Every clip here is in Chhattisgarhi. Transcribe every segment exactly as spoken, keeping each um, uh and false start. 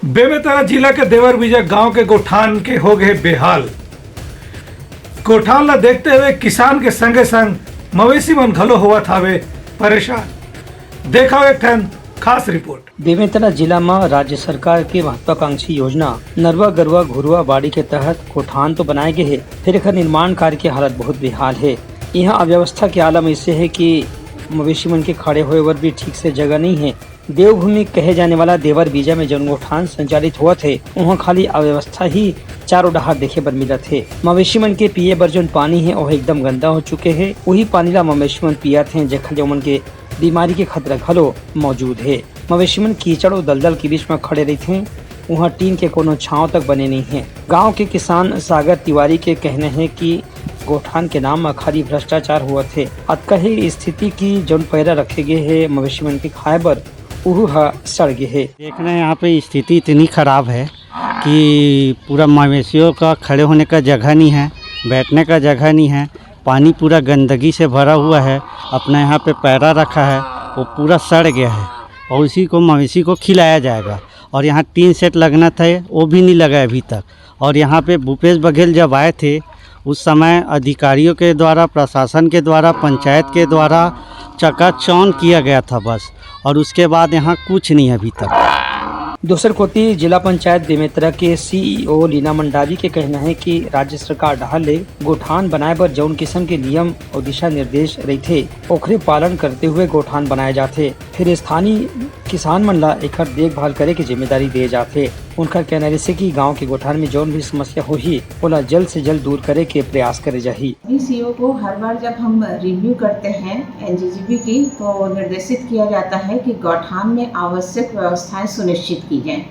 बेमेतरा जिला के देवरबीजा गांव के गोठान के हो गए बेहाल। गोठान ला देखते हुए किसान के संगे संग मवेशी मन घलो होवत हावे परेशान। देखा एक ठन खास रिपोर्ट। बेमेतरा जिला म राज्य सरकार के महत्वाकांक्षी योजना नरवा गरवा घुरवा बाड़ी के तहत गोठान तो बनाए गे हे, फेर एखर निर्माण कार्य के हालत बहुत बेहाल हे। यहाँ अव्यवस्था के आलम ऐसे हे कि मवेशी मन के खड़े होए बर भी ठीक से जगह नहीं है। देवभूमि कहे जाने वाला देवरबीजा में जौन गोठान संचालित होवत हे, उहाँ खाली अव्यवस्था ही चारों डहार देखे बर मिलत हे। मवेशी मन के पिए बर जौन पानी हे, ओह एकदम गंदा हो चुके हे। उही पानी ला मवेशी मन पियत हे, जेखर ले ओमन के बीमारी के खतरा घलो मौजूद हे। मवेशी मन कीचड़ अउ दलदल के बीच म खड़े रहिथे, उहाँ टीन के कोनो छांव तक बने नइ हे। गांव के किसान सागर तिवारी के कहना हे कि गोठान के नाम म खाली भ्रष्टाचार होवत हे। अतका ही स्थिति कि जौन पैरा रखे गे हे मवेशी मन के खाए बर, उहू ह सड़ गे हे। देख रहे हैं, यहाँ पे स्थिति इतनी खराब है कि पूरा मवेशियों का खड़े होने का जगह नहीं है, बैठने का जगह नहीं है। पानी पूरा गंदगी से भरा हुआ है। अपना यहाँ पे पैरा रखा है, वो पूरा सड़ गया है और उसी को मवेशी को खिलाया जाएगा। और यहाँ टीन सेट लगना था, वो भी नहीं लगा अभी तक। और यहाँ पे भूपेश बघेल जब आए थे, उस समय अधिकारियों के द्वारा, प्रशासन के द्वारा, पंचायत के द्वारा चकाचौंध किया गया था बस, और उसके बाद यहाँ कुछ नहीं अभी तक। दूसर कोति, जिला पंचायत बेमेतरा के सीईओ लीना मंडावी के कहना है कि राज्य सरकार डहार ले गोठान बनाए बर जौन किसम के नियम अउ दिशा निर्देश रहिथे, ओखरे पालन करते हुए गोठान बनाए जाथे। फिर स्थानीय किसान मन ला एखर देखभाल करे के जिम्मेदारी दे जाथे। उनकर कहना रहिसे कि गांव के गोठान में जौन भी समस्या होही, ओला जल्द से जल्द दूर करे के प्रयास करे जाही। सीईओ को हर बार जब हम रिव्यू करते हैं एनजीजीबी की, तो निर्देशित किया जाता है कि गौठान में आवश्यक व्यवस्थाएं सुनिश्चित की जाएं।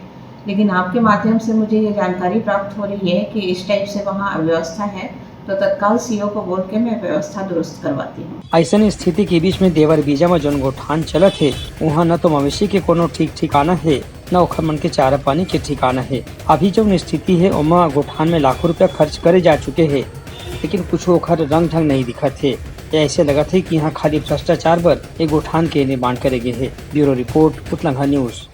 लेकिन आपके माध्यम से मुझे ये जानकारी प्राप्त हो रही है कि इस टाइप से वहाँ अव्यवस्था है, तो तत्काल सीईओ को बोल के मैं व्यवस्था दुरुस्त करवाती हूँ। ऐसन स्थिति के बीच में देवरबीजा में जौन गोठान चलत हे, उहाँ न तो मवेशी के कोनो ठीक ठिकाना हे, न ओखर मन के चारा पानी के ठिकाना हे। अभी जौन स्थिति हे, ओमा गोठान में लाखों रुपया खर्च करे जा चुके हे, लेकिन कुछ ओखर रंग ढंग नहीं दिखत हे। ये ऐसे लगत हे कि यहाँ खाली भ्रष्टाचार बर एक गोठान के निर्माण करे गे हे। Bureau report, Utlangha news.